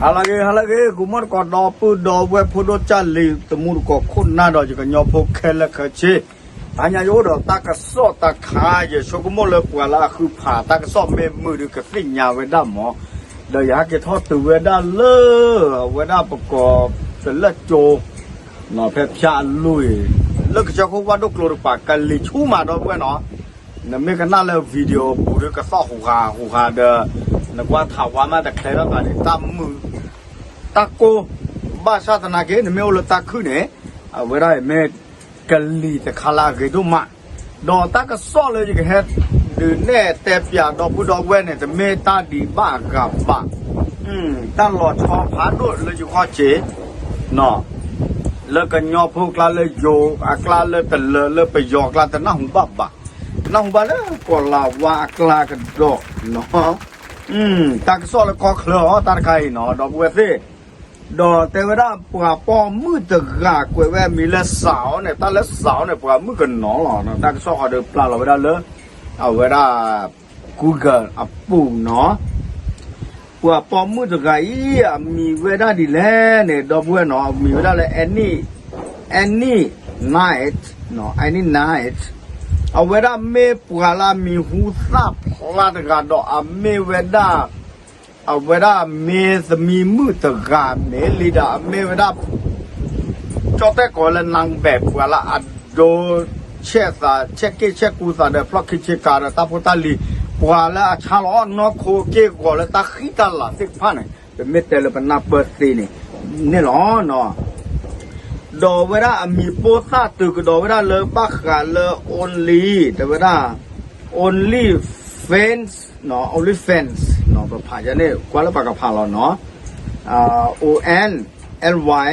ဟါလၢအဂ့ၤ ဟါလၢအဂ့ၤ ဂီၤမီၢ်တကိး ဒီပုၢ်ဒီဝဲၢ် ဖိဒိၣ်ကၢ်လံၤ သမူတကိး ခိၣ်နၢ်ဒီးယကညီဖိခဲလၢာ်ခဲဆ့, တဟါညါယအိၣ်ဒီးတၢ်ကစီၣ်တခါ ယဆိကမိၣ်လၢပှၤလၢအဃုဖးတၢ်ကစီၣ်မ့ၢ်မုာ်ဒီးကသ့ၣ်ညါဝဲဒၣ်မး, ဒီးယဟဲက့ၤထီၣ်တုၤဝဲဒၣ်လၢ အဝဲဒၣ်ပကိး တလၢၢ်ကၠိ နီၤဖဲဖၠၣ်အလွံၢ် လၢကစၢၢ်ခိၣ်ဝၣ်ဒိၣ်ကျိတကပၤ ကလံၤဆူၣ်မး ဒီပုၢ်ဝဲၢ်နီၤ, နမ့ၢ်ကနၣ်လၢ video ပူၤဒီးကသီၣ်ဟူးဟးဟူးဟးဒီး နကွၢ်ထးဝါမးတချဲထီၣ်သးန့ၣ် တၢ်မုာ် တၢ်ကိၢ်, ဘၣ်ဆၣ်သနာ်က့ နမ့ၢ်အိၣ်လၢတၢ်ခုၣ်န့ၣ် အဝဲဒၣ်အံၤမ့ၢ်ကလံၤတခါလၢအဂ့ၤဒိၣ်မး, ဒီးတၢ်ကစီၣ်လၢယကဟဲ ဒုးနဲၣ်တဲပၠးဒီပုၢ်ဒီဝဲၢ်န့ၣ် တမ့ၢ်တၢ်ဒံးဘၣ်အဂၤဘၣ်, တၢ်လီၤဆီဖးဒိၣ်လၢယဂီၢ်စ့ၢ် လၢကညီဖိအကျါလၢယိၤအကျါလၢတလၢၤလၢပယီၤအကျါတနၢ်ဟူဘၣ်ဘၣ်, တနၢ်ဟူဘၣ်လၢကီၢ်လၤဝါအကျါကဒီးနီၤ, တၢ်ကစီၣ်လၢကီၢ်ချၢအီၤ တၢ်တခါအံၤနီၤ ဒီပုၢ်ဝဲၢ်သ့ၣ်, ဒီးတဲဝဲဒၣ်ပှၤပိာ်မုၣ်တဂၤကွဲးဝဲအမံၤလၢစးအီၤန့ၣ် တၢ်လၢစးအီၤန့ၣ် ပှၤမုၣ်ကနီၤလီၤ, တၢ်ကစီၣ်ဃီဒီးပျၢ်လီၤဝဲဒၣ်လၢ အဝဲဒၣ် Google အပူၤနီၤ ပှၤပိာ်မုၣ်တဂၤအံၤ အမံၤဝဲဒၣ်ဒ်လဲၣ်န့ၣ် ဒီပုၢ်ဝဲၢ်နီၤ အမံၤဝဲဒၣ်လၢ Annie, Annie Knight, Annie Knight, အဝဲဒၣ်မ့ၢ်ပှၤလၢအမံၤဟူသၣ်ဖျါတဂၤဒီးအမ့ၢ်ဝဲဒၣ် အဝဲဒၣ်မ့ၢ်သမံမုၣ်တဂၤမ့ၢ်လံဒီး အမ့ၢ်ဝဲဒၣ် ကၠီၣ်တဲၣ်ကိးလၢ နၢ်ဘဲး ပှၤလၢအဒိ ဆဲးသး ဆဲးက့ၣ်ဆဲးကူသးဒီး ဖျီၣ်ခံဆ့ကၤဒီးတၢ်ဖိတၢ်လံၤ, ပှၤလၢအဆါလီၤနီၢ်ခိက့ၢ်ဂီၤလၢတၢ်ဃံတၢ်လၤသ့ၣ်တဖၣ်န့ၣ် ပမ့ၢ်တဲလၢပနၢ်ပၢၢ်သ့န့ၣ် န့ၣ်လီၤနီၤ. ဒီးဝဲဒၣ်အမံၤပိၢ်သၣ်တုၤကဒီးဝဲဒၣ်လၢဘၣ်ဃးလၢ Only တဲဝဲဒၣ် OnlyFans, OnlyFans ပဖးယၤန့ၣ် ကွၢ်လၢပှၤကဖးလီၤနီၤ, O N L Y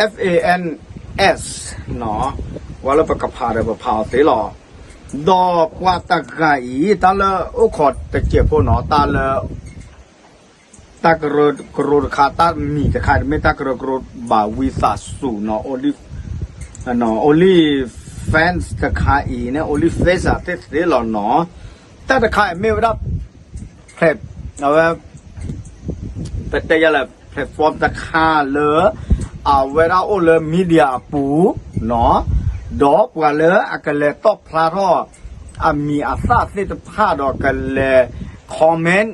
F A N S ကွၢ်လၢပကဖးဒီးပဖးအီၤသ့လီၤ. ဒီးပှၤတဂၤအံၤ တၢ်လၢအိၣ်ခိးတစဲးဖိနီၤ တၢ်လၢ တၢ်ကရၢကရိတခါ တၢ်မံၤတခါ တမ့ၢ်တၢ်ကရၢကရိဘၣ် ဝံသးစူၤနီၤ, OnlyFans တခါအံၤန့ၣ် OnlyFans သ့ၣ်သ့ၣ်လီၤနီၤ, တၢ်တခါအံၤမ့ၢ်ဝဲဒၣ် ဖျဲး အဝဲ ပတဲယၤလၢ platform တခါလၢ အဝဲဒၣ်အိၣ်လၢ media အပူၤနီၤ, ဒီးပှၤလၢအကလဲၤတီၣ်ဖျါထီၣ် အမံၤအသၣ်သ့ၣ်တဖၣ်ဒီးကလဲၤ comment,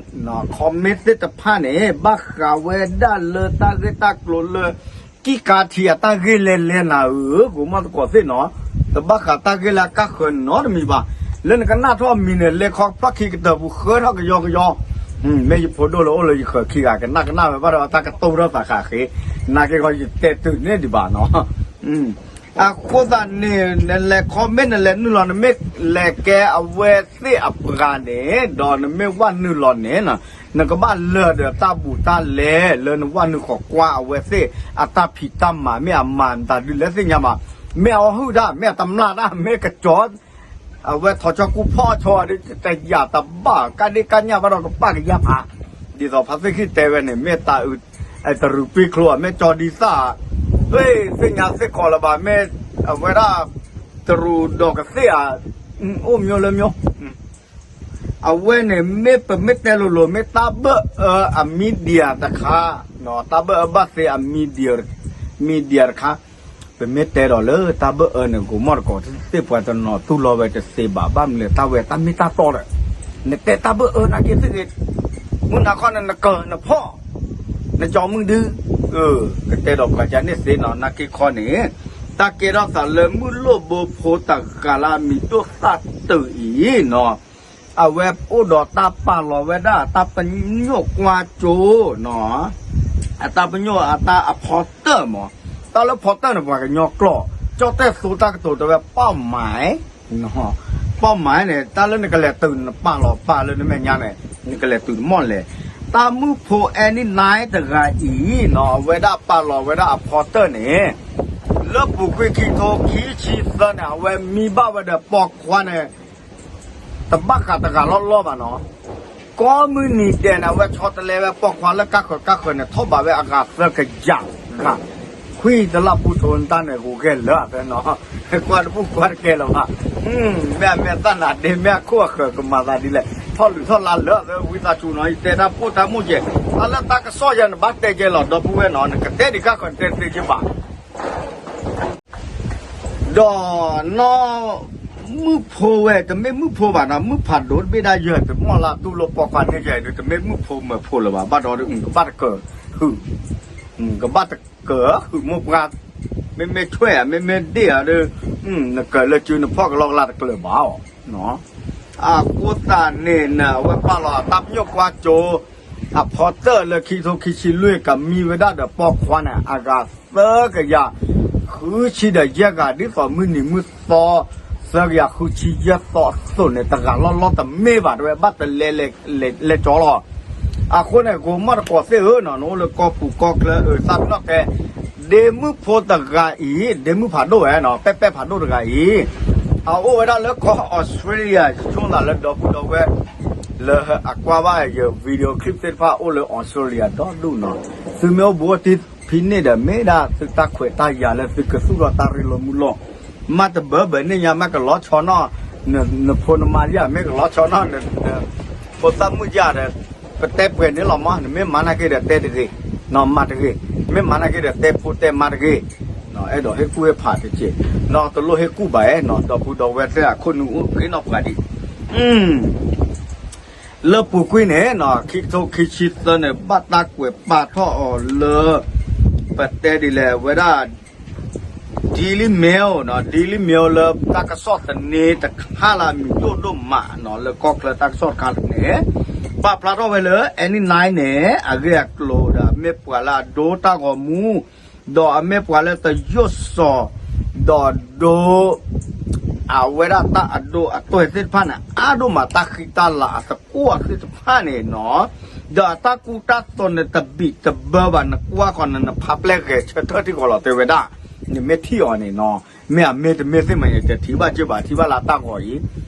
comment သ့ၣ်တဖၣ်န့ၣ် ဘၣ်ဃးဝဲဒၣ်လၢတၢ်ဂ့ၢ်တၢ်ကျိၤလၢ ကံၣ်ကါထံးအတၢ်ဂ့ၢ်လဲၤလဲၤနၤဧၢ, ဂိၤမီၢ်သကိးသ့ၣ်နီၤ, တဘၣ်ဃးတၢ်ဂ့ၢ်လၢအကါဃၢၤနီတမံၤဘၣ်, လၢနကနၣ်ထီၣ်အမံၤန့ၣ် လဲၤခီဖျီၣ်ခံကတၢၢ်ပူၤဃၢထီၣ်ကယီကယီ မ့ၢ်ယဖိဒိၣ်လၢအိၣ်လၢယဃၢၤခံဂၤ ကနၣ်ကနၣ်ဝဲဘၣ်ဒီးတၢ်ကတိၤထီၣ်သးဃးဃ့, နာ်က့ခီယတဲတုၤန့ၣ်ဒံးဘၣ်နီၤ, အဃိသတးန့ၣ် နလဲၤ comment နလဲၤနုာ်လီၤ နမ့ၢ်လဲၤကဲအဝဲသ့ၣ်အပှၤန့ၣ် ဒီးနမ့ၢ်ဝဲနုာ်လီၤန့ၣ် နကဘၣ်လၢာ်ဒီးတၢ်ဘူးတၢ်လဲလၢနဝဲနုာ်ဃီၤကွၢ်အဝဲသ့ၣ်အတၢ်ဖံးတၢ်မၤ မ့ၢ်အမၤတၢ်ဒ်လဲၣ်သ့ၣ်ညါဘၣ်, မ့ၢ်အအီၣ်ဟုၣ်တၢ် မ့ၢ်အတမျာ်တၢ် မ့ၢ်ကစီၤ အဝဲထီၣ်ဆီကူဖီၣ်ဆီဒီး တယာ်တဘၣ် ကါဒ့ကါညၣ်ဘၣ်ဒီးကပၣ်ကယၢ်ဖး, ဒ်သိးဖါသ့ၣ်ခံတဲဝဲန့ၣ် မ့ၢ်တၢ်အုး တရူးပ့ချိဧါ မ့ၢ်ကၠီဒံသၣ်ဧါ, သ့ၣ်ညါသ့ၣ်ခီလၢၤဘၣ် မ့ၢ်အဝဲဒၣ် တရူးဒီးကသ့ၣ်ဧါ, အိၣ်မျိုးလၢမျိုး အဝဲန့ၣ် မ့ၢ်ပမ့ၢ်တဲလိၤလိၤ မ့ၢ်တၢ်ဘၢၣ်အၢအ media တခါ, တၢ်ဘၢၣ်အၢဘၣ်သ့အ media, media တခါ, ပမ့ၢ်တဲဒီးလၢတၢ်ဘၢၣ်အၢန့ၣ် ဂိၤမီၢ်တကိးသ့ၣ်ပှၤတနီၤသူၣ်လီၤဝဲတသ့ဘၣ် ဘၣ်မနုၤလဲၣ် တၢ်ဝဲတၢ်မ့ၢ်တၢ်တီဒီး နတဲတၢ်ဘၢၣ်အၢနာ်က့သ့ၣ်ဂ့ၤ, မုၢ်နၤခီန့ၣ် နကၢၢ်နဖီၣ် နကၠီမုၢ်ဒု, ကတဲဒီးပှၤကန့ၣ်သ့နီၤ နာ်က့ခီန့ၣ် တၢ်ကဲထီၣ်သးလၢမုၢ်လိၣ်ဘိဖိတဂၤလၢအမံၤဒိၣ်သၣ်တုၤအံၤနီၤ အဝဲအိၣ်ဒီးတၢ်ပာ်လီၤဝဲဒၣ် တၢ်ပညိၣ်ကွၢ်ကၠိနီၤ, အတၢ်ပညိၣ်အတၢ်အဖီတၢၣ်မး, တၢ်လၢဖီတၢၣ်န့ၣ် ပှၤကညီကျိာ်, ကၠီၣ်တဲၣ်သိတၢ်ကတိၤတဲဝဲ ပီၣ်မး, ပီၣ်မးန့ၣ် တၢ်လၢနကလဲၤတုၤနပာ်လီၤပာ်လၢနမဲာ်ညါန့ၣ် နကလဲၤတုၤတမီၢ်လဲၣ်, တၢ်မုၣ်ဖိ Annie Knight တဂၤအံၤနီၤ အဝဲဒၣ်ပာ်လီၤဝဲဒၣ်အဖီတၢၣ်န့ၣ် လၢပူၤကွံာ်ခံကထိခံဆံသၢန့ၣ် အဝဲမံဘၣ်ဝဲဒီးပိာ်ခွါန့ၣ် တဘၣ်ဃးတဂၤလီၢ်လီၢ်ဘၣ်နီၤ, ကိးမုၢ်နံၤဒဲးန့ၣ် အဝဲဆီတလဲဝဲပိာ်ခွါလၢကါဃၢၤကါဃၢၤန့ၣ် ထီၣ်ဘးဝဲအဂၤသၢကယၤဂၤ, ခွံတလၢပူၤထီၣ်တၢ်န့ၣ် ဂိၤဂဲၤလၢအသးနီၤ, ကွၢ်တဘူၣ်ကွၢ်တကဲလၢၤဘၣ်, မ့ၢ်အမဲာ်သၣ်နၤဒ့ မ့ၢ်အခိၣ်အဃၢၤကမၤသးဒ်လဲၣ် ထီၣ်လုၢ်ထီၣ်လါလၢအဝံသးစူၤနီၤ ယတဲတၢ်ပိၢ်တၢ်မိၢ်ကဲး တၢ်လၢတၢ်ကစီၣ်ယၤနဘၣ်တဲကဲလီၤ ဒီပုၢ်ဝဲၢ်နီၤ နကတဲဒံးကါဃီၤတဲတသ့က့ဘၣ် ဒီးနီၢ် မုၣ်ဖိဝဲ တမ့ၢ်မုၣ်ဖိဘၣ်နီၤ မုၣ်ဖးဒိၣ်တဘ့ၣ်ဒၣ်ယဲၢ် တမီၢ်လၢတူၢ်လိာ်ပိာ်ခွါန့ၣ်ယဲၢ်ဒီး တမ့ၢ်မုၣ်ဖိမၢၤဖိလၢၤဘၣ် ဘၣ်ဒီး ကဘၣ်တကၢၤဟုၣ် ကဘၣ်တကၢၤဟုၣ်မိၢ်ပှၢ် မ့မ့ၢ်ဆွဲၣ်ဧါ မ့မ့ၢ်ဒ့ၣ်ဧါဒီး နကၢၤလၢစုနဖီၣ်ကလီကလါတကျၢၤဘၣ်အီၤ အဃိသတးန့ၣ် အဝဲပာ်လီၤတၢ်ပညိၣ်ကွၢ်စိ အဖီတၢၣ်လၢခံကထိခံဆံလွံၢ် ကမံဝဲဒၣ်ဒီးပိာ်ခွါန့ၣ် အဂၤသၢကယၤ ဃုဆံဒီးယဲၢ်ဂၤ ဒ်သိးမုၢ်နံၤမုၢ်သီ သၢကယၤဃုဆံယဲၢ်သီအသိးန့ၣ် တဂၤလီၢ်လီၢ်တမ့ၢ်ဘၣ် တဝဲဘၣ်တလဲလဲလဲကၠီလီၤ အဃိန့ၣ် ကိးမီၢ်တကိးသ့ၣ်ဧၢနီၤ နအိၣ်လၢကီၢ်ပူၤကီၢ်ချၢ အသးပ့ၤနီၣ်တဲ ဒ့မုၣ်ဖိတဂၤအံၤ ဒ့မုၣ်ဖးဒိၣ်ဝဲနီၤ ပဲပဲဖးဒိၣ်တဂၤအံၤ အအိၣ်ဝဲဒၣ်လၢကီၢ် Australia ဆိသးလၢဒီပုၢ်ဒီဝဲၢ် လၢအကွၢ်ဘၣ်ယ video clip သ့ၣ်တဖၣ်အိၣ်လၢ Australia ဒီဒူၣ်နီၤ သုမ့ၢ်အိၣ်ဘူးအိၣ်တံၢ်ဖဲန့ၣ်ဒီး မ့ၢ်ဒၣ်သုတၢ်ခွဲးတၢ်ယာ်လၢသုကသူၣ်ထီၣ်တၢ်ရ့လိာ်မုာ်လိာ် မ့ၢ်တဘၢဘၢန့ၣ်ညါ မ့ၢ်ကလီၤဆီနီၣ် နဖိနမါယၤ မ့ၢ်ကလီၤဆီနီၣ် ဖိသၣ်မုၣ်ယၤဒီး ပတဲပှဲၤန့ၣ်လီၤမး နမ့ၢ်မၤနာ်က့ဒီးတဲတဂ့ၤ နီၤမၤတဂ့ၤ မ့ၢ်မၤနာ်က့ဒီးတဲဖိတဲမါတဂ့ၤ အဲၣ်ဒိးဟ့ၣ်ကူၣ်ဟ့ၣ်ဖးတက့ၢ် နီၤတလိၣ်ဟ့ၣ်ကူၣ်ဘၣ်အဲၣ်နီၤ ဒီပုၢ်ဒီဝဲၢ်သ့ၣ်အခိၣ်နူာ်အိၣ်က့ၤနီၢ်ပှၤဒံး လၢပူၤကွံာ်န့ၣ်နီၤ ခံကထိခံဆံသၢန့ၣ် ဘၣ်တၢ်ကွဲးပာ်ထီၣ်အီၤလၢ ပတဲဒ်လဲၣ်ဝဲဒၣ် Daily Mail နီၤ Daily Mail လၢတၢ်ကစီၣ်သန့တခါလၢအမံၤဒိၣ်ဒိၣ်မးနီၤ လၢကီၢ်ချၢတၢ်ကစီၣ်တခါန့ၣ် ပာ်ဖျါထီၣ်ဝဲလၢ Annie Knight န့ၣ် အဂ့ၢ်အကျိၤဒီး အမ့ၢ်ပှၤလၢအဒိတၢ်ဂီၤမူ ဒီးအမ့ၢ်ပှၤလၢတယိၣ်စီၤ ဒီးဒိ အဝဲဒၣ်တၢ်အဒိအတဲာ်သ့ၣ်တဖၣ်န့ၣ် အါဒိၣ်မး တၢ်ဃံတၢ်လၤအသကိးသ့ၣ်တဖၣ်န့ၣ်နီၤ ဒီးအတၢ်ကူတၢ်သိးန့ၣ်တဘံၣ်တဘၢဘၣ် နကွၢ်ဃီၤန့ၣ် နဖးပျဲၢ်ဂဲၤဆၢထၢၣ်ထံၣ်ဃီၤလီၤ တဲဝဲဒၣ် နမ့ၢ်ထံၣ်အီၤန့ၣ်နီၤ မ့ၢ်အမ့ၢ်တမ့ၢ်သ့ၣ်မး ယတထံၣ်ဘၣ်က့ၢ်ဘၣ် ထံၣ်ဘၣ်လၢတၢ်ဂီၤအံၤ ဒီး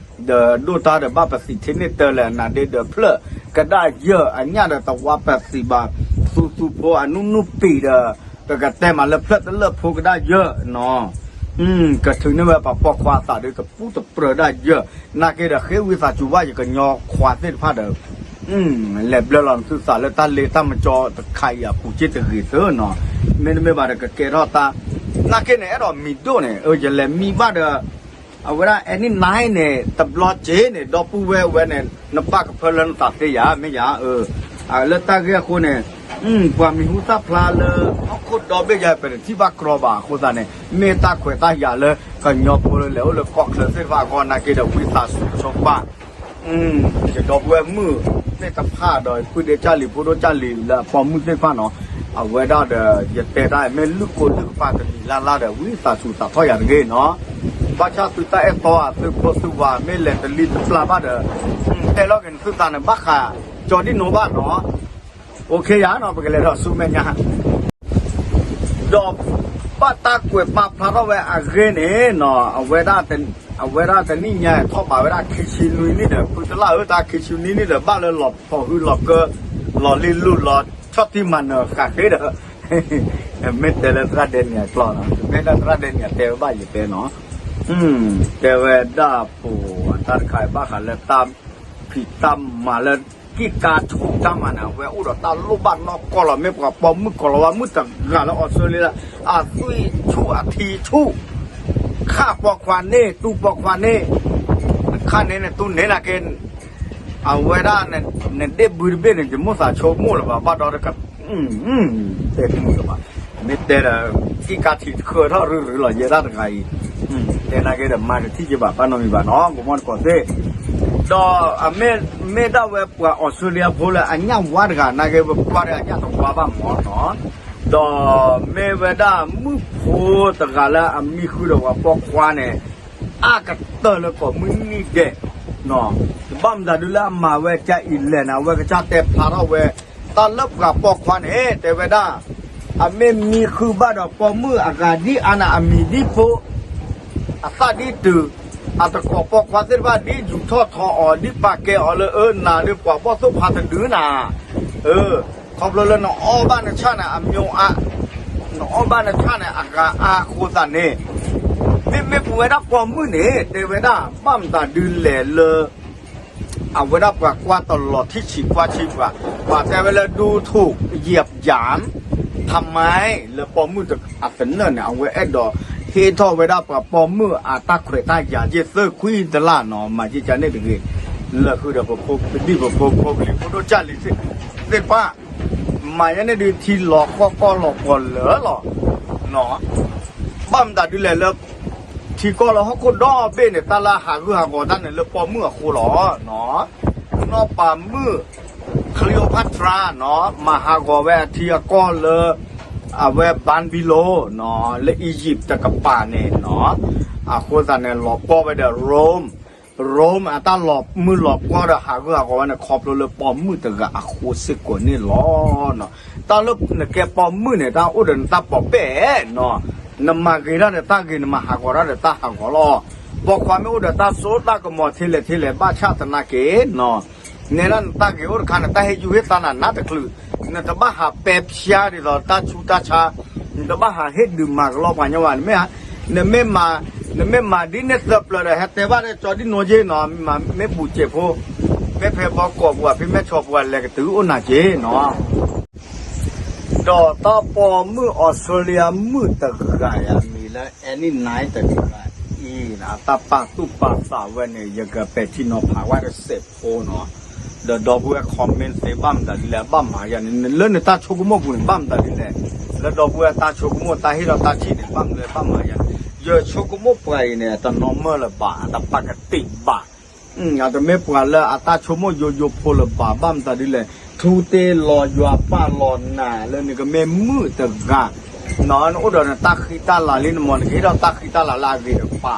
ဒိၣ်တၢ်ဒီးဘၣ်ပသံးထဲန့ၣ်တၢ်လဲၣ် နဒ့ဒီးဖျၢၣ်ကဒါယၢၢ် အညၣ်ဒီးတဝါပသံးဘၣ် သူသူဖိအနူနူပံာ်ဒီး ပကတဲမးလၢဖျၢၣ်တလၢၢ်ဖိကဒါယၢၢ်နီၤ ကထုးန့ၢ်ဝဲပှၤပိာ်ခွါအသးဒီးတပူၤတပြၢၤဒၣ်ယၢၢ် နာ်က့ဒီးဃ့ဝံသးစူၤဘၣ် ယကညီခွါသ့ၣ်တဖၣ်ဒီး လဲၤဘျၢလီၤနသုသးလၢတၢ်လ့တၢ်မကၠီတခါအံၤအပူၤက့ၢ်တဂ့ၤသၢနီၤ မ့တမ့ၢ်ဘၣ်ဒီးကကဲထီၣ်တၢ် နာ်က့န့ၣ် အဲၣ်ဒိးမံၤဒိၣ်န့ၣ် ယလဲၤမံဘၣ်ဒီး အဝဲဒၣ် Annie Knight န့ၣ် တဘျီက့ၤန့ၣ် ဒီပုၢ်ဝဲၢ်ဝဲန့ၣ် နဘၣ်ကဖၢလၢနသးသ့ယၤ မ့ၢ်ယၤ လၢတၢ်ဂ့ၢ်အဃိန့ၣ် ပှၤမံၤဟူသၣ်ဖျါလၢဟီၣ်ခိၣ်ဒီဘ့ၣ်ယၤ ပတထံၣ်ဘၣ်ကြီဘၣ်အဃိသတးန့ၣ် မ့ၢ်တၢ်ခွဲးတၢ်ယာ်လၢကညီဖိလၢလဲၤအိၣ်လၢကီၢ်ချၢသ့ၣ်တဖၣ်အဂီၢ် နာ်က့ဒီးဝံသးစူၤဆိပာ် ယဒီပုၢ်ဝဲၢ်မုၣ်သ့ၣ်တဖၣ်ဒီး ဖုဒ့ကၢ်လံၤ ဖိဒိၣ်ကၢ်လံၤလၢအပိာ်မုၣ်သ့ၣ်တဖၣ်နီၤ အဝဲဒၣ်ဒီး ယတဲတၢ်မ့ၢ်လုၢ်ကိလုၢ်ကပၤတမံၤလၢ်လၢ်ဒီး ဝံသးစူၤသးထီၣ်ယၤတဂ့ၤနီၤ ဘၣ်ဆၣ်သုတၢ်အဲၣ်တီဧါ သုဖိသုဝၤ မ့ၢ်လဲၤတလံတပျၢ်ဘၣ်ဒီး တဲလီၤက့ၤနသုသးန့ၣ် ဘၣ်ဃးကၠီဒံၣ်နိဘၣ်နီၤ OK ယၤနီၤ ပကလဲၤဒီးဆူမဲာ်ညါ ဒီးဘၣ်တၢ်ကွဲးပာ်ဖျါထီၣ်ဝဲအဂ့ၢ်န့ၣ်နီၤ အဝဲဒၣ်တနံၣ်ညါထီၣ်ဘးဝဲဒၣ်ခံဆံနွံနံၣ်ဒီး ဖုတလၢ်ဧၢ တၢ်ခံဆံနွံနံၣ်ဒီး ဘၣ်လၢလီၤဖီၣ်ဟုလီၤကၢ လီၤလံလူၢ်လီၤဆီၣ်တံၢ်မၤနၢၤဃာ်ဃ့ဒီး မ့ၢ်တဲလၢသရၣ်ဒဲနံၣ်အကျိာ်နီၤ မ့ၢ်ဒၣ်သရၣ်ဒဲနံၣ်အတဲဝဲဘၣ် ယတဲနီၤ တဲဝဲဒၣ်ပူၤ တၢ်တခါအံၤဘၣ်ဃးလၢတၢ်ဖံးတၢ်မၤလၢ ကံၢ်ကါဆူၣ်တၢ်မၤန့ၣ် အဝဲအိၣ်ဒီးတၢ်လိၣ်ဘၣ်နီၢ်ကီၢ်လီၤ မ့ၢ်ပှၤပိာ်မုၣ်ကီၤလၤဝါမုၣ်တဂၤလၢ Australia အသွံၣ်ဆူၣ်အထံဆူၣ် ခၣ်ပိာ်ခွါန့ၣ် တူၢ်ပိာ်ခွါန့ၣ် ခၣ်န့ၣ်န့ၣ် တူၢ်န့ၣ်နာ်က့ အဝဲဒၣ် နဒ့ၣ်ဘုတဘ့ၣ်န့ၣ် ယမိၣ်သးဆိကမိၣ်လၢၤဘၣ် ဘၣ်ဒီးတက တဲတမုာ်လၢၤဘၣ် မ့ၢ်တဲဒီး ကံၢ်ကါထံးတဃၢထီၣ်ရုရုလီၤ ယဲဒၣ်တဂၤအံၤ တဲနာ်က့ဒီးမၤတထံၣ်က့ဘၣ် ဘၣ်နီတမံၤဘၣ်နီၤ ကမီၣ်တကိးသ့ၣ် ဒီးအမ့ၢ် မ့ၢ်ဒၣ်ဝဲပှၤ Australia ဖိလၢအညၣ်ဝါတဂၤ နာ်က့ပကွၢ်ဒီးအညၣ်တဝါဘၣ်မး ဒီးမ့ၢ်ဝဲဒၣ်မုၣ်ဖိတဂၤလၢအမံဃုာ်ဒီးပှၤပိာ်ခွါန့ၣ် အါကတၢၢ်လၢကိးမုၢ်နံၤဒဲး ဘၣ်မတၤဒုလၢအမၤဝဲကစၢ်အံၤလဲၣ်န့ၣ် အဝဲကစၢ်တဲဖျါထီၣ်ဝဲ တၢ်လၢပှၤပိာ်ခွါန့ၣ် တဲဝဲဒၣ် အမ့ၢ်မံဃုာ်ဘၣ်ဒီးပိာ်မုၣ်အဂၤဒ်အါန့ၣ် အမံၤဒ်ဖိ အသၣ်ဒ်တုၤ အတကိးပိာ်ခွါသ့ၣ်တဖၣ်ဒ်ယူၤထီၣ်ထီအီၤ ဒ်ပာ်ကဲအီၤလၢအၢနၤလၢပှၤဘီၣ်သိၣ်ဖးတဒုနၤ ခီဖျိလၢနအီၣ်ဘၣ်နဆၣ်န့ၣ် အမျိုးအါ နအီၣ်ဘၣ်နဆၣ်န့ၣ် အဂၤအါအဃိသတးန့ၣ် မ့မ့ၢ်ပဝဲဒၣ်ပိာ်မုၣ်န့ၣ် တဲဝဲဒၣ် ဘၣ်မတၤဒုလဲၣ်လၢ အဝဲဒၣ်ပှၤကွၢ်တလီၤထံၣ်ဆံးကွၢ်ဆံးပှၤ, ပှၤတဲဝဲလၢ ดูถูกเหยียดหยาม ทำไม လၢပိာ်မုၣ်အသနၢၣ်န့ၣ် အဝဲအဲၣ်ဒိးဟ့ၣ်ထီၣ်ဝဲဒၣ်ပှၤပိာ်မုၣ်အတၢ်ခွဲးတၢ်ယာ်က့ၢ်သၢခွံတလၢ်နီၤ, မၤက့ၤကန့ၣ်တဂ့ၤ, လၢဃုာ်ဒီးပဖိပဒံၣ်ပဖိဖိပလံၤဖိဒိၣ်ကၢ်လံၤသ့ၣ်တဖၣ် မၤယဲန့ၣ်ဒုးထံလီၤဃီကီၢ်လီၤပှီၤလၢာ်လီၤ. ဘၣ်မတၤဒ်လဲၣ်လၢ ထံကီၢ်လၢဟီၣ်ခိၣ်ဒီဘ့ၣ်န့ၣ် တၢ်လၢဟးဂူာ်ဟးဂီၤတၢ်န့ၣ်လၢပိာ်မုၣ်အဃိလီၤ. နီၢ်ပၤမုၣ် Cleopatra နီၤ မၤဟးဂီၤဝဲအထံအကီၢ်လၢ အဝဲ Babylon နီၤ လၢ Egypt တကပၤန့ၣ်နီၤ, အဃိသတးန့ၣ် လီၤပှီၢ်ဝဲဒီး Rome, Rome အတၢ်လီၤမုၢ်လီၤပှီၢ်ဒီးဟးဂူာ်ဟးဂီၤဝဲန့ၣ် ခီဖျိလၢပိာ်မုၣ်တဂၤအဃိစ့ၢ်ကီးန့ၣ်လီၤ. တၢ်လၢနကဲပိာ်မုၣ်န့ၣ် တၢ်အိၣ်ဒီးနတၢ်ပိာ်ပဲၣ်နီၤ, နမၤဂ့ၤတၢ်ဒီးတၢ်ဂ့ၤ, နမၤဟးဂီၤတၢ်ဒီးတၢ်ဟးဂီၤလီၤ. ပိာ်ခွါမ့ၢ်အိၣ်ဒီးတၢ်စိတၢ်ကမီၤထဲလဲၣ်ထဲလဲၣ် ဘၣ်ဆၣ်သနာ်က့နီၤ နဲဒၣ်နတၢ်ဂ့ၤအိၣ်တခါန့ၣ် တၢ်ဟ့ၣ်ယူၢ်ဟ့ၣ်သါနၤနးတချုး, နတဘၣ်ဟးပဲဖျါဒ်သိးတၢ်ဆူးတၢ်ဆါ, နတဘၣ်ဟးဟ့ၣ်ဒုးမၤကလီပှၤညီဘၣ်, နမ့ၢ်မၤ, နမ့ၢ်မၤဒ်န့ၣ်သၢပျၢၤဒီး ဟဲတဲဘၣ်ဒီးကၠီဒ်နိက့နီၤ, မ့ၢ်မၤမ့ၢ်ဘူးစဲးဖိ, မ့ၢ်ဖဲဘီကီးပူၤ ဖဲမဲၢ်ဆီးပူၤ လဲၤကတုၤအိၣ်နၤက့နီၤ. ဒီးတၢ်ပိာ်မုၣ်အီစထြ့လယါမုၣ်တဂၤအံၤ အမံၤလၢ Annie Knight တဂၤအံၤ အတၢ်ပာ်သူၣ်ပာ်သးဝဲန့ၣ် ယကပဲာ်ထံနီၤဖးဝဲတစဲးဖိနီၤ, ဒီးဒီပုၢ်ဝဲၢ် comment သ့ဘၣ်မတၤဒ်လဲၣ် ဘၣ်မၤယၤန့ၣ် လၢနတၢ်ဆိကမိၣ်ပူၤန့ၣ် ဘၣ်မတၤဒ်လဲၣ်, လၢဒီပုၢ်ဝဲၢ်တၢ်ဆိကမိၣ်တၢ်ဟ့ၣ်ဒီးတၢ်ထံၣ်န့ၣ် ဘၣ်မနုၤလဲၣ် ဘၣ်မၤယၤန့ၣ်, ယဆိကမိၣ်ပှၤအံၤန့ၣ် အတနီၢ်မၢလၢၤဘၣ် အတပာ်ကတ့ၢ်ဘၣ် အတမ့ၢ်ပှၤလၢအတၢ်ဆိကမိၣ်ယိယိဖိလၢၤဘၣ်, ဘၣ်မတၤဒ်လဲၣ်, ထူတ့လီၤယွၤပာ်လီၤနၤလၢနကမ့ၢ်မုၣ်တဂၤ, နအိၣ်ဒီးနတၢ်ဃံတၢ်လၤလံ နမ့ၢ်နကဟ့ၣ်ဒီးတၢ်ဃံတၢ်လၤလၢအဂ့ၤတကပၤ,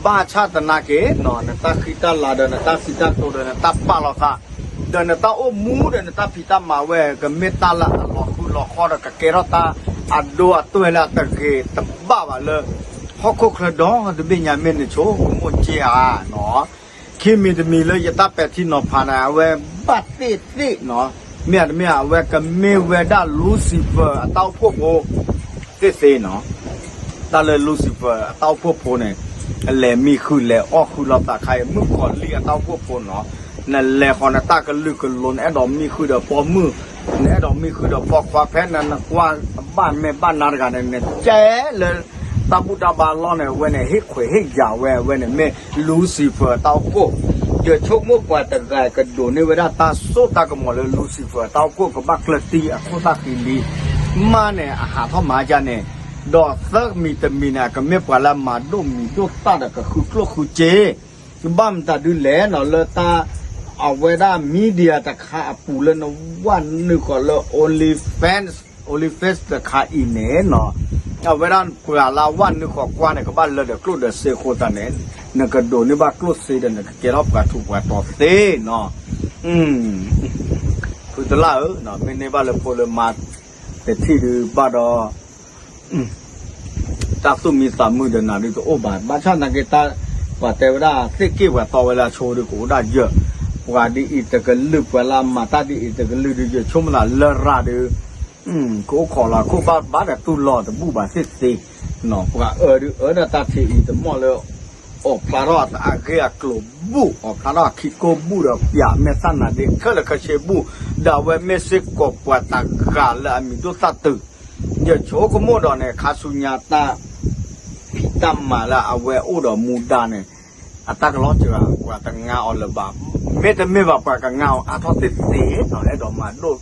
ဘၣ်ဆၣ်သနာ်က့နီၤ နတၢ်ဃံတၢ်လၤဒီးနတၢ်စံးတၢ်ကတိၤဒီးနတၢ်ပာ်လီၤသး, ဒီးနတၢ်အိၣ်မူဒီးနတၢ်ဖံးတၢ်မၤဝဲ ကမ့ၢ်တၢ်လၢအလီၤဃုလီၤဃီဒီး ကကဲထီၣ်တၢ်အဒိအတဲာ်လၢအတဂ့ၤတဘၣ်ဘၣ်လၢ ဟီၣ်ခိၣ်ချၢဒီတဘ့ၣ်ညါ မ့ၢ်နဆိကမိၣ်က့ဧါနီၤ. ခံမံၤတမံၤလၢယတၢ်ပဲာ်ထံနီၤဖးန့ၣ် အဝဲဘၣ်သ့ၣ်သ့ၣ်နီၤ, မ့တမ့ၢ် အဝဲကမ့ၢ်ဝဲဒၣ် Lucifer အတၢ်အိၣ်ဖှိၣ်ဖိသ့ၣ်သ့ၣ်နီၤ. တၢ်လၢ Lucifer အတၢ်အိၣ်ဖှိၣ်ဖိန့ၣ် လဲၤမံဃုာ်လဲၤအီၣ်ဃုာ်လိာ်သးခါအံၤ မုၣ်ကီၤလံၢ်အတၢ်အိၣ်ဖှိၣ်ဖိနီၤ, နလဲၤဃီၤနတၢ်ကလုာ်ကလိၤ နအဲၣ်ဒိးမံဃုာ်ဒီးပိာ်မုၣ်, နအဲၣ်ဒိးမံဃုာ်ဒီးပိာ်ခွါ ဖဲနနကွၢ်ဘၣ်မဲာ်ဘၣ်နါတဂၤန့ၣ် နတဲလၢ တၢ်ဘူၣ်တၢ်ဘါလီၢ်န့ၣ် အဝဲန့ၣ် ဟ့ၣ်ခွဲးဟ့ၣ်ယာ်ဝဲ အဝဲန့ၣ်မ့ၢ် Lucifer အတၢ်အိၣ်ဖှိၣ်, ယဆိကမိၣ်ပှၤတဂၤကဒိးန့ၢ်ဝဲဒၣ်တၢ်စိတၢ်ကမီၤလၢ Lucifer အတၢ်အိၣ်ဖှိၣ် ကဘၣ်ကျၢၢ်တံၢ်အခိၣ်သၣ်ဃံလံ, မါန့ၣ် အဟးထီၣ်မၤဒ်န့ၣ်, ဒီးသၢမံၤတမံၤန့ၣ် အကမ့ၢ်ပှၤလၢအမၤဒိၣ်မံၤဒိၣ်သၣ်ဒီးကဃုကျိၣ်ဃုစ့ ဘၣ်မတၤဒ်လဲၣ်နီၤ လၢတၢ် အဝဲဒၣ် media တခါအပူၤလၢနဝဲနုာ်ဃီၤလၢ OnlyFans, OnlyFans တခါအံၤန့ၣ်နီၤ, အဝဲဒၣ်ပှၤလၢအဝဲနုာ်ဃီၤကွၢ်န့ၣ် ကဘၣ်လၢဒီးကျိၣ်ဒီးစ့အဃိသတးန့ၣ် နကဒိးန့ၢ်ဘၣ်ကျိၣ်စ့ဒီး နကကဲထီၣ်ပှၤထူးပှၤတီၤသ့နီၤ. ဖုတလၢ်ဧၢ, မ့ၢ်န့ၢ်ဘၣ်လၢဖိလၢမါ တထံၣ်ဒုးဘၣ်ဒီး တၢ်သူၣ်မံသးမုာ်ဒီးနၤဒုးတအိၣ်ဘၣ်. ဘၣ်ဆၣ်သနာ်က့ တၢ်ပှၤတဲဝဲဒၣ် သ့ၣ်က့ၣ်ပှၤတီဝဲလၢအဆိဒုးကအိၣ်ဒၣ်ယၢၢ်, ပှၤဒ်အံၤတကလုာ် ပှၤလၢအမၤတၢ်ဒ်အံၤတကလုာ်ဒုး ယဆိကမိၣ်သးလရာ်ဒုး ကအိၣ်ခိးလီၤခိၣ်ဘၣ်ဘၣ်ဒီးတူၢ်လိာ်တဘူၣ်ဘၣ်သ့ၣ်သ့ၣ်, ပှၤအၢဒုးအၢဒီးတၢ်ထံအံၤတမီၢ်လၢ အိးဖျါထီၣ်အဂ့ၢ်အကျိၤဘူၣ်, အိးဖျါထီၣ်အခံကိၢ်ဘူၣ်ဒီးပၠးမဲာ်သၣ်နၤဒ့ခဲလၢာ်ခဲဆ့ဘူၣ်, ဒီးအဝဲမ့ၢ်စ့ၢ်ကီးပှၤတဂၤလၢအမံၤဒိၣ်သၣ်တုာ်, ယဆိကမိၣ်ဒီးန့ၣ် ခါဆူညါတၢ်ဖံးတၢ်မၤလၢအဝဲအိၣ်ဒီးမူဒါန့ၣ် အတၢ်ကလီၤစှၤ ပှၤတငါအီၤလၢၤဘၣ်. မ့တမ့ၢ်ဘၣ် ပှၤကငါအီၤအါထီၣ်သ့ၣ်သ့ၣ်နီၤ, အဲၣ်ဒိးမၤဒိၣ်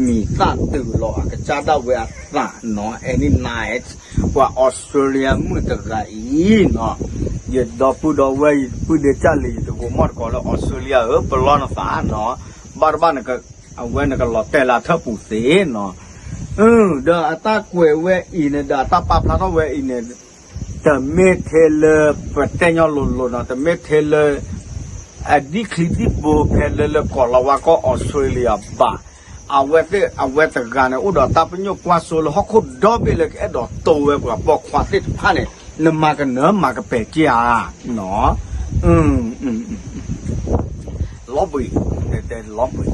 မံၤသၣ်တုာ်လီၤအကစၢ်ဒၣ်ဝဲအသးနီၤ, Annie Knight ပှၤ Australia မုၣ်တဂၤအံၤနီၤ, ယဒီပုၢ်ဒီဝဲၢ် ယပုၢ်ဒ့ကၢ်လံၤ ယတကိးမီၢ်တကိးလၢ Australia ဧၢ, ပလီၢ်နသးနီၤ, ဘၣ်တဘၣ် အဝဲနကလီၤတဲာ်လၢအထၢၣ်ပူၤသ့နီၤ, ဒီးအတၢ်ကွဲးဝဲအံၤန့ၣ် ဒီးအတၢ်ပာ်ဖျါထီၣ်ဝဲအံၤန့ၣ် တမ့ၢ်ထဲလၢပတဲညီလိၤလိၤနီၤ, တမ့ၢ်ထဲလၢ အဒံၣ်ချံဒံၣ်ဘိဖဲလၢလၢကီၢ်လီၤဝါကီၢ် Australia ဘၣ်. အဝဲသ့ၣ် အဝဲတဂၤန့ၣ် အိၣ်ဒီးတၢ်ပညိၣ်ကွၢ်စိလၢဟီၣ်ခိၣ်ဒီဘ့ၣ်လၢကအဲၣ်ဒိးတိဝဲပှၤပိာ်ခွါသ့ၣ်တဖၣ်န့ၣ် နမၤကနၢၤမၤကပယ်က့ၤဧါ, လီၤဘှံး, တဲလီၤဘှံး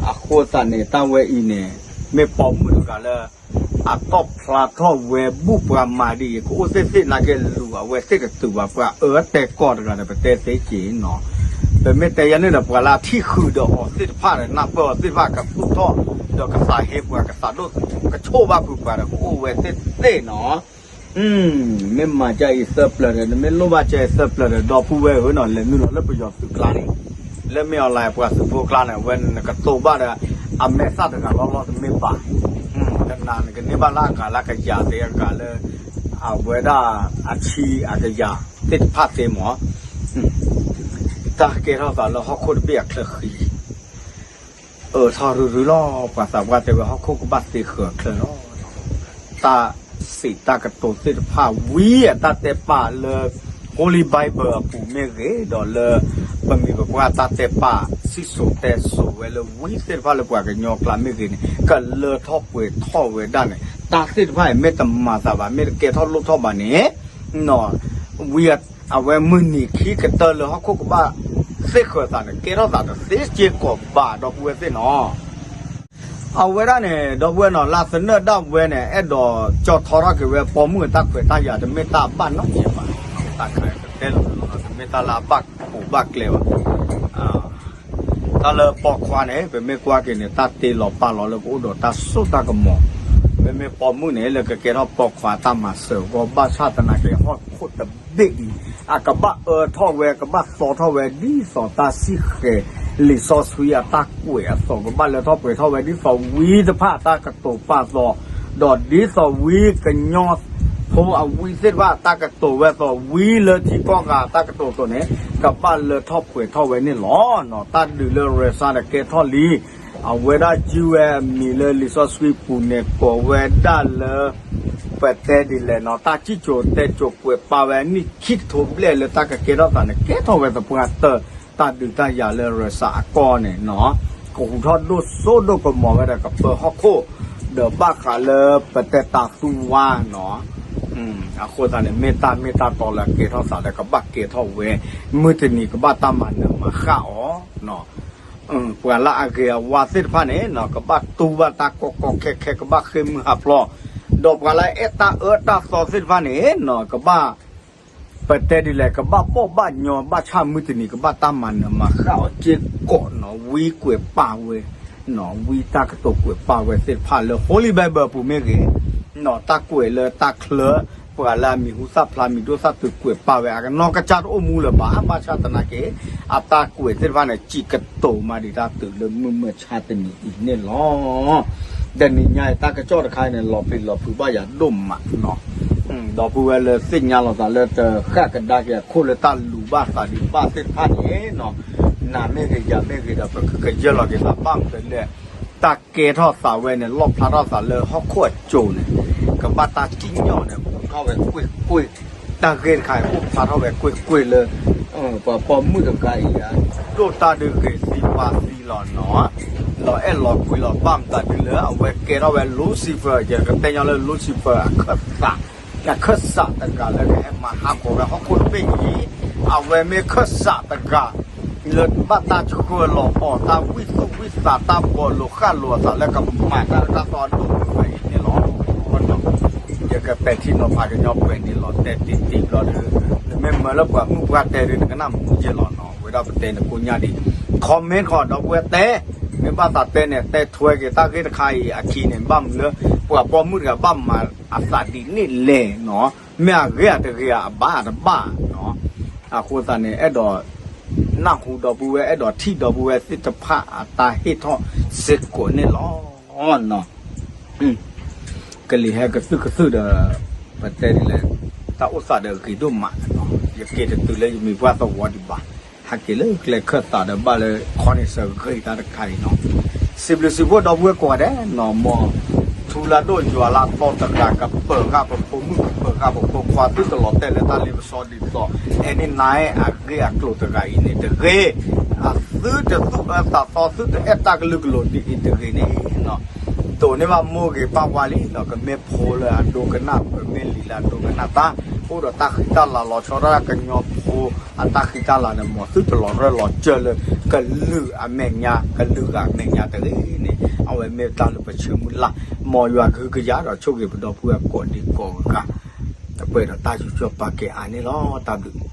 အဃိသတးန့ၣ် တၢ်ဝဲအံၤန့ၣ် မ့ၢ်ပိာ်မုၣ်တဂၤလၢ အတီၣ်ဖျါထီၣ်ဝဲဘူၣ်ပှၤမၤဒ်အံၤ ကအိၣ်သ့ၣ်သ့ၣ်နာ်က့လူၤအဝဲသ့ၣ်ကတုၤဘၣ် ပှၤအၢတဲကီၢ်တဂၤဒီး ပတဲသ့က့ၤနီၤ, မ့ၢ်တဲယၤန့ၣ်ဒီး ပှၤလၢအထံၣ်ဃုာ်ဒီးအီၤသ့ၣ်တဖၣ်ဒီး နၢ်ပၢၢ်အီၤသ့ၣ်တဖၣ် ကသူၣ်ထီၣ်ဒီးကသးဟ့ပှၤ ကသးဒိၣ်ကဆိၣ်ဘၣ်ဖုးပှၤဒီး ကအိၣ်ဝဲသ့ၣ်သ့ၣ်နီၤ. မ့ၢ်မၤကဲအံၤသၢပျၢၤဒီး နမ့ၢ်လိၣ်ဘၣ်ကဲအံၤသၢပျၢၤဒီး ဒီပုၢ်ဝဲၢ်ဧၢနီၤ, လဲၤနုာ်လီၤလၢပယီၤသုးကျါန့ၣ်, လၢမ့ၢ်အီၤလၢပှၤသုးဖိကျါန့ၣ် အဝဲနကတိၤဘၣ်ဒီး အမဲာ်သၣ်တဂၤလီၢ်လီၢ်တမ့ၢ်ဘၣ်, တနာ်နကန့ၢ်ဘၣ်လၢအဂၤလၢကယၤသ့အဂၤလၢ အဝဲဒၣ်အဆံအကယၤသ့ၣ်တဖၣ်သ့မး. တၢ်ကဲထီၣ်သးလၢဟီၣ်ခိၣ်တဘ့ၣ်အချၢဃံ အၢထီၣ်ရုရုလီၤ. ပှၤသးပှၢ်တဲဝဲ ဟီၣ်ခိၣ်ကဘၣ်သ့ဃၢၤချၢလီၤ. တၢ်စံးတၢ်ကတိၤသ့ၣ်တဖၣ် ဝံအတၢ်တဲပာ်လၢ Holy Bible အပူၤမ့ၢ်ဂ့ၤ, ဒီးလၢပမိၢ်ပပၢ်တၢ်တဲပာ် စံၣ်စိၤတဲစိၤဝဲလၢ ဝံသ့ၣ်တဖၣ်လၢပှၤကညီကျါမ့ၢ်ဂ့ၤန့ၣ် ကလၢထီၣ်ပှဲၤထီၣ်ဝဲဒၣ်န့ၣ် တၢ်သ့ၣ်တဖၣ်အံၤ မ့ၢ်တမၤသးဘၣ် မ့ၢ်တကဲထီၣ်လိၣ်ထီၣ်ဘၣ်န့ၣ် ဝံ အဝဲမုၢ်နံၤခံကတၢၢ်လၢဟီၣ်ခိၣ်ကဘၣ်သ့ဃၢၤသးန့ၣ် ကဲထီၣ်သးတသ့စ့ၢ်ကီးဘၣ် ဒီပုၢ်ဝဲၢ်သ့ၣ်နီၤ. အဝဲဒၣ်န့ၣ် ဒီပုၢ်ဝဲၢ်နီၤ လၢသနၢၣ်ဒၣ်ဝဲန့ၣ် အဲၣ်ဒိးကၠီထီထီၣ်က့ၤဝဲ ပိာ်မုၣ်အတၢ်ခွဲးတၢ်ယာ် တမ့ၢ်တၢ်ဘၣ်နီတမံၤဘၣ်, တၢ်ခါကတဲလီၤ တမ့ၢ်တၢ်လၢအဘၣ်ပူၤဘၣ်ကျဲဘၣ်. တၢ်လၢပိာ်ခွါန့ၣ် ပမ့ၢ်ကွၢ်က့ၤန့ၣ် တၢ်တ့လီၤပာ်လီၤလၢကအိၣ်ဒီးတၢ်စိတၢ်ကမီၤ, မ့မ့ၢ်ပိာ်မုၣ်န့ၣ် လၢကကဲထီၣ်ပိာ်ခွါတၢ်မၤစၢၤအဂီၢ် ဘၣ်ဆၣ်သနာ်က့ ဟီၣ်ခိၣ်တဘ့ၣ်အံၤ အကဘၣ်အၢထီၣ်ဝဲ ကဘၣ်သီထီၣ်ဝဲ ဒ်သိးတၢ်စံၣ်ဃဲၤ လံာ်စီဆှံအတၢ်ကွဲးအသိး ကဘၣ်လၢထီၣ်ပှဲၤထီၣ်ဝဲ ဒ်သိးဝံတဖၣ်အတၢ်ကတိၤပာ်သီ, ဒီးဒ်သိးဝံကညီဖိအဝံသ့ၣ်တဖၣ်အတၢ်ကတိၤဝဲအသိး ဝံလၢထံကီၢ်ဂၤအတၢ်ကတိၤအသိးန့ၣ် ကဘၣ်လၢထီၣ်ပှဲၤထီၣ်ဝဲန့ၣ်လီၤ. တၢ်ဒုးလၢ Russia န့ၣ်ကဲထီၣ်လံ အဝဲဒၣ်စုဝဲအမံၤလၢလံာ်စီဆှံပူၤန့ၣ် ကိးဝဲဒၣ်လၢ ပတဲဒ်လဲၣ်နီၤ တၢ်စံၣ်စိၤတဲစိၤကွဲးပာ်ဝဲအနံၣ်ခံကထိဘျဲၣ်လၢတၢ်ကကဲထီၣ်သးန့ၣ် ကဲထီၣ်ဝဲသပှၢ်တၢၢ် တၢ်ဒုးတၢ်ယၤလၢ Russia အကီၢ်န့ၣ်နီၤ ကဟူးထီၣ်ဒိၣ်စိဒိၣ်ကမီၤဝဲဒီးကပၢဟီၣ်ခိၣ် ဒီးဘၣ်ဃးလၢပတဲတၤသူဝါနီၤ အဃိသတးန့ၣ် မ့ၢ်တၢ်မ့ၢ်တၢ်တီလၢအကဲထီၣ်သးလၢကဘၣ်ကဲထီၣ်ဝဲ မုၢ်တနံၤကဘၣ်တၢ်မၤနၢၤမၤဃၣ်အီၤ ပှၤလၢအဂ့ၤအဝါသ့ၣ်တဖၣ်န့ၣ်နီၤ ကဘၣ်တူၢ်ဘၣ်တၢ်ကီကီခဲခဲ ကဘၣ်ဃ့ၢ်မုၢ်ဟးဖျိး, ဒီးပှၤလၢအအဲၣ်တၢ်အၢတၢ်သီသ့ၣ်တဖၣ်န့ၣ်နီၤ ကဘၣ် ပတဲဒ်လဲၣ် ကဘၣ်ဘီၣ်ဘၣ်ညီ ဘၣ်ဆၣ်မုၢ်တနံၤကဘၣ်တၢ်မၤနၢၤမၤဃၣ်အီၤစ့ၢ်ကီးနီၤ ဝံကွဲးပာ်ဝဲ ဝံတၢ်ကတိၤကွဲးပာ်ဝဲသ့ၣ်တဖၣ်လၢ Holy Bible အပူၤမ့ၢ်ဂ့ၤ တၢ်ကွဲးလၢတၢ်ချၢ ပှၤလၢအမံၤဟူသၣ်ဖျါ မံၤဒိၣ်သၣ်တုၤကွဲးပာ်ဝဲ အကနီၢ်ကစၢ်တအိၣ်မူလၢၤဘၣ် ဘၣ်ဆၣ်သနာ်က့ အတၢ်ကွဲးသ့ၣ်တဖၣ်န့ၣ် စံးကတိၤမၤဒံးတၢ်တုၤလၢမုၢ်မဆါတနံၤအံၤန့ၣ်လီၤ. တနံၤညါအံၤ တၢ်ကစီၣ်တခါအံၤန့ၣ် လီၤပျံၤလီၤဖုးဘၣ်ယၤဒိၣ်မးနီၤ ဒီပုၢ်ဝဲၢ်လၢသ့ၣ်ညါလီၤသးလၢတဃၣ်ကဒါက့ၤအခိၣ်လၢတၢ်လူၤဘၣ်သးဒံးဘၣ်သ့ၣ်တဖၣ်န့ၣ်နီၤ နၤမ့ၢ်ဂ့ၤယၤမ့ၢ်ဂ့ၤဒီး ပကကယၢၢ်လီၤက့ၤသးဘၣ်မနုၤလဲၣ် တၢ်ကဲထီၣ်သးဝဲန့ၣ် လီၣ်ဖျါထီၣ်သးလၢဟီၣ်ခိၣ်အစိၤန့ၣ် ကဘၣ်တၢ်စံၣ်ညီၣ်န့ၣ် ပူၤထီၣ်ဝဲကွ့ၢ်ကွ့ၢ် တၢ်ဂ့ၢ်တခါအံၤ အိၣ်ဖျါထီၣ်ဝဲကွ့ၢ်ကွ့ၢ်လၢ ပှၤပိာ်မုၣ်တဂၤအံၤ ဒိၣ်တၢ်ဒုးဂ့ၤသံပှၤသံလီၤနီၤ လီၤအဲၣ်လီၤကွံလီၤဘၣ်မတၤဒုလၢ အဝဲကဲထီၣ်ဝဲ Lucifer ယကတဲညီလၢ Lucifer အခၢၣ်စး အခၢၣ်စးတဂၤလၢကဟဲမၤဟးဂီၤဝဲဟီၣ်ခိၣ်တဘ့ၣ်အံၤ အဝဲမ့ၢ်ခၢၣ်စးတဂၤ လၢဘၣ်တၢ်ဆှၢလီၤအီၤ တၢ်ဝံၣ်သူၣ်ဝံၣ်သး တၢ်ဘီလိာ်ဃၣ်လိာ်အသးလၢကမၤတၢ်အၢတၢ်သီအဒိၣ်မုၢ်ဝဲအံၤန့ၣ်လီၤ. ယကပဲာ်ထံနီၤဖးကညီကွဲးန့ၣ်လီၤ တဲတ့ၢ်တ့ၢ်ဘျီဒီး နမ့ၢ်မၢလၢပှၤမုၣ်ပှၢ်တဲဒီး နကနၣ်မူယဲလီၤနီၤ ဝဲဒၣ်ပတဲန့ၣ်ကိညါဒံး comment ဃီ ဒီပုၢ်ဝဲၢ်တဲ မ့ၢ်ဘၣ်သးတဲန့ၣ် တဲထွဲက့ၤတၢ်ဂ့ၢ်တခါအံၤအခံန့ၣ် ဘၣ်မနုၤလၢ ပှၤပိာ်မုၣ်တဂၤဘၣ်မၤအသးဒ်န့ၣ်လဲၣ်နီၤ မ့ၢ်အဂ့ၤအတဂ့ၤအဘၣ်အတဘၣ်နီၤ အဃိသတးန့ၣ် အဲၣ်ဒိး နၢ်ဟူဒီပုၢ်ဝဲၢ် အဲၣ်ဒိးထံၣ်ဒီပုၢ်ဝဲၢ်သ့ၣ်တဖၣ်အတၢ်ဟ့ၣ်ထီၣ်စ့ၢ်ကီးန့ၣ်လီၤ. ကလံၤဟဲကသုၣ်ကသုၣ်ဒီး ပတဲဒ်လဲၣ် တၢ်အိၣ်သးဒီးဂ့ၤဒိၣ်မးနီၤ ယက့ၤတတုၤလၢယမံၤပှၢ်သဝီဒံးဘၣ် ဟဲက့ၤလၢကျဲခၢၣ်သးဒီးဘၣ်လၢ ခီန့ၣ်စၢၤဂ့ၤတၢ်တခါအံၤနီၤ စံးဘျုးစံးဖှိၣ်ဒီပုၢ်ဝဲၢ်ကိးဂၤဒဲးနီၤ မ်ထူလၢဒိၣ်ယွၤလၢအသီတဂၤ ကပၢၤဃာ်ပဖိမုၣ် ကပၢၤဃာ်ပဖိခွါ သုတလီၤတဲာ်လၢတၢ်လ့ပစီဒ်သိး အဲန့ၣ်နၤအဲၣ်အဂ့ၢ်အကျိၤတဂၤအံၤန့ၣ် တဂ့ၤ အသုတသူၣ်အၢသးသီ သုတအဲၣ်တၢ်ကလုာ်ကလိၤဒ်အံၤတဂ့ၤန့ၣ်နီၤ တိၢ်န့ၢ်ဘၣ်မိၢ်ဂ့ၤပၢ်ဝါလံနီၤ ကမ့ၢ်ဖိလၢအဒိကနၣ် ကမ့ၢ်လံၤလၢအဒိကနၣ်တၢ် အိၣ်ဒီးတၢ်ဃံတၢ်လၤလီၤဆီဒၣ်တၢ် ကညီဖိအတၢ်ဃံတၢ်လၤန့ၣ် မ်သုတလီၤရၢၢ်လီၤစၢၢ်လၢ ကလုာ်အမဲာ်ညါ ကလုာ်ဂၤအမဲာ်ညါတဂ့ၤန့ၣ် အဝဲမ့ၢ်တၢ်လၢပဆၢမုၢ်လၢ် မ်ယွၤကဟုကယာ်ဒီးဆိၣ်ဂ့ၤပဒီပုၢ်ဝဲၢ်ကိးဒံကိးဂၤ ပှဲၤဒီးတၢ်ယူးယီၣ်ပာ်ကဲအါန့ၣ်လီၤ. တၢ်ဘျုး